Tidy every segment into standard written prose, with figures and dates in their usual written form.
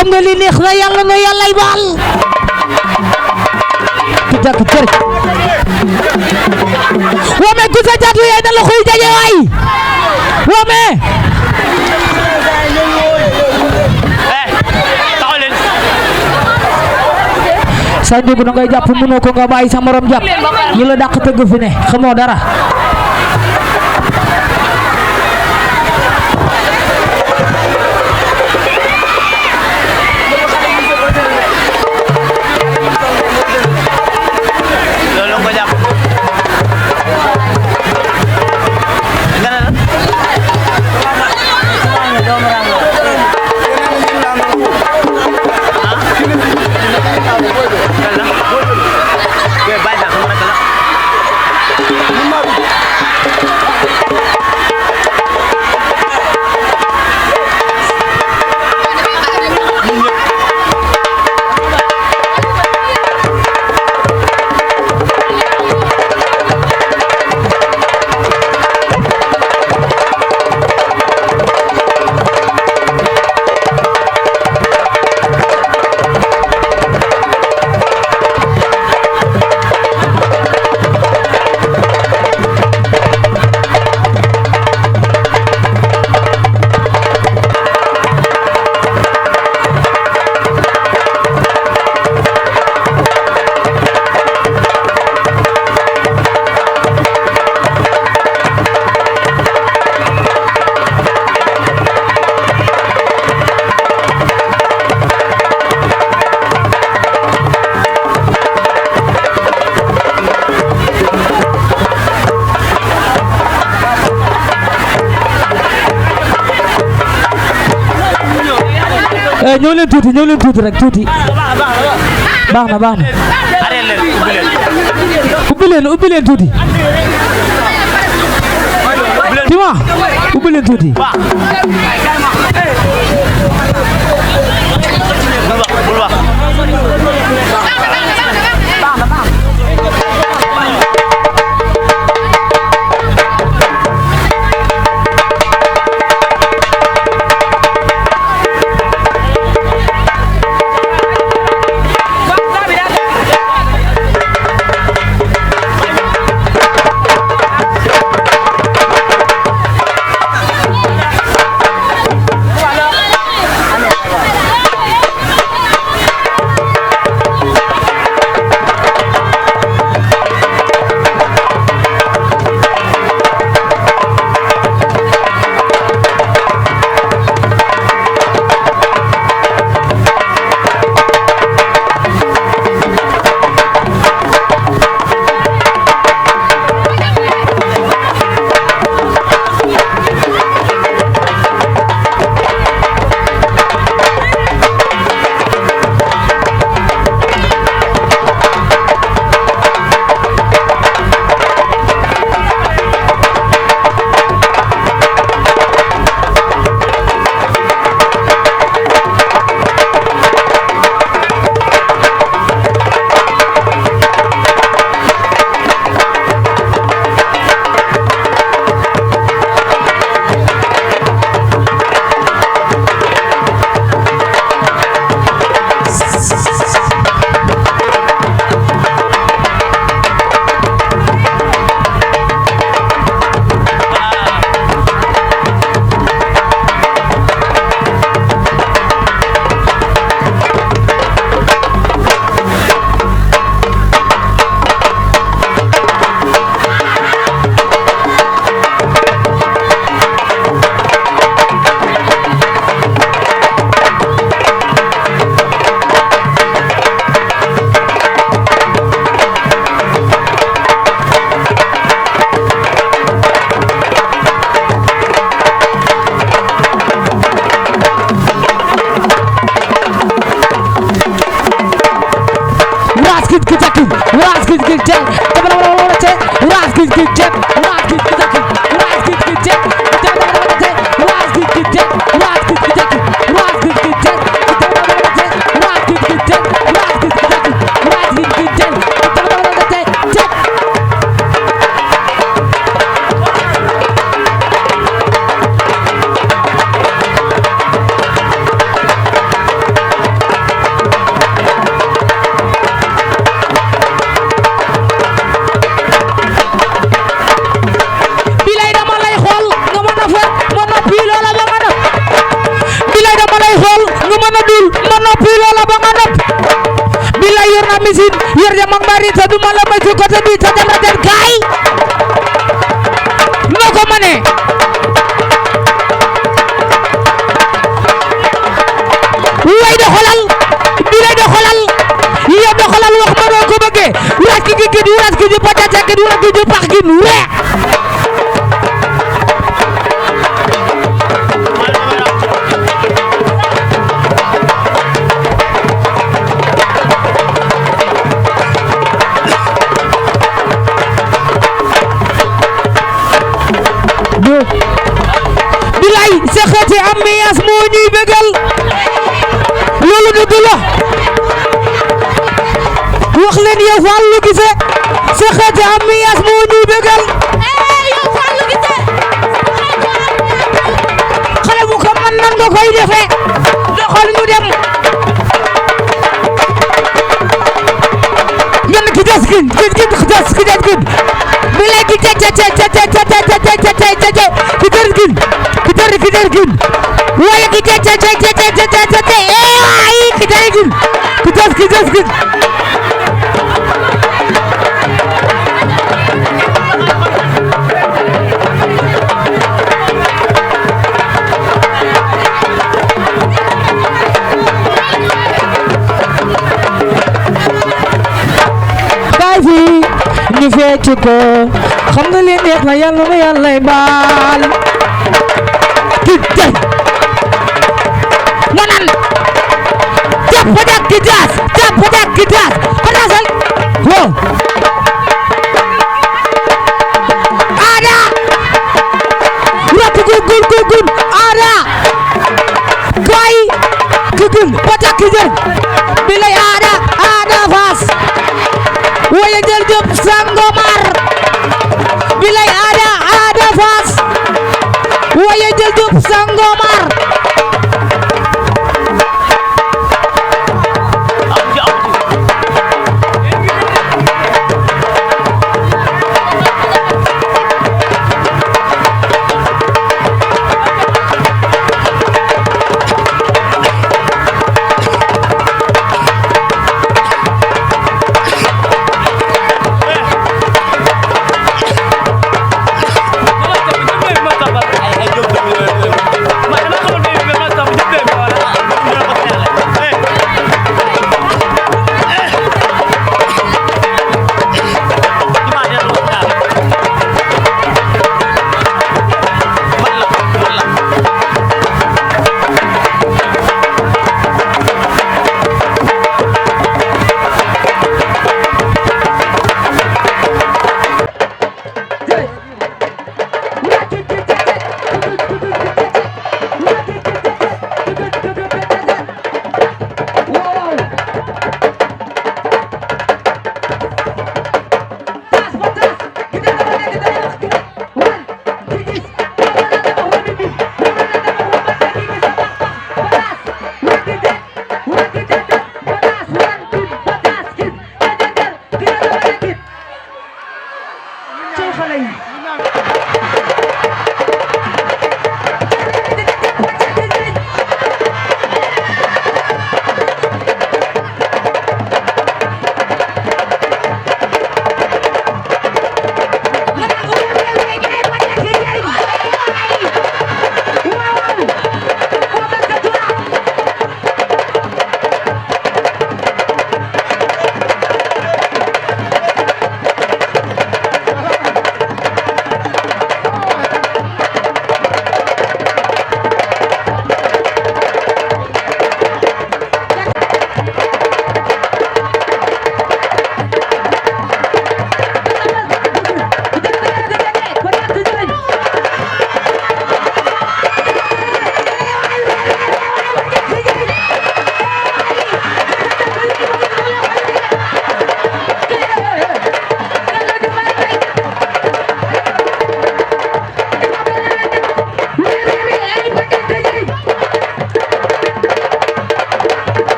xam nga li neex na yàlla na yàllay baal ku jàkk jër wame ku sa jaatu yaay na la koy jaje waay wame sa njubu na ngay jàpp mënoo ko nga bàyyi sa morom jàpp ñu la dàq tëgg fi ne xamoo dara ñëw leen tuuti rek tuuti baax na ubbi leen tuuti Tima ubbi leen tuuti mana dul ma noppi loola ba nga nopp bila yor na misin yor jam ak mari ta duma la may ci côté bi ta dama den kaay noo ko mane way do xolal bilay do xolal yow do xolal wax ma noo ko bëggee wuraas ki gi wuraas ki di patata ki wuraas ki di pax gi wee bilay sa xeeti ambiance moo ñuy bégal loolu dëgg la wax leen yow Fallou Guissé sa xeeti ambiance moo ñuy bégal yow Fallou Guissé xale bu ko man nan nga koy defee doxal ñu dem ngeen ki des kin bilay ki waaye ki ñu fecc ko xam nga li neex na yàlla na yàlla baal ki tey nga naan jàpp dak ki daas pataasal wo ada ratu gun ada kay gun patak ki jël bilay ada faas waya jël jop Sangomar bilay ada faas waya jël jop Sangomar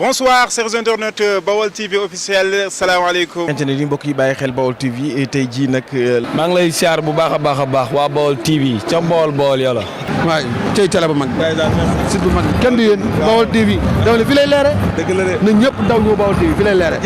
bonsoir chers internautes Baol TV officiel salaamaaleykum. internet yi mbokk yi bàyyi xel Baol TV tey jii nag. maa ngi lay siyaar bu baax a baax waa Baol TV ca Baol yàlla. waay cey télé bu mag. site bu mag kenn du yéen Baol TV. dama ne fi lay leere. dëgg la de na ñëpp daw ñëw Baol TV fi lay leere.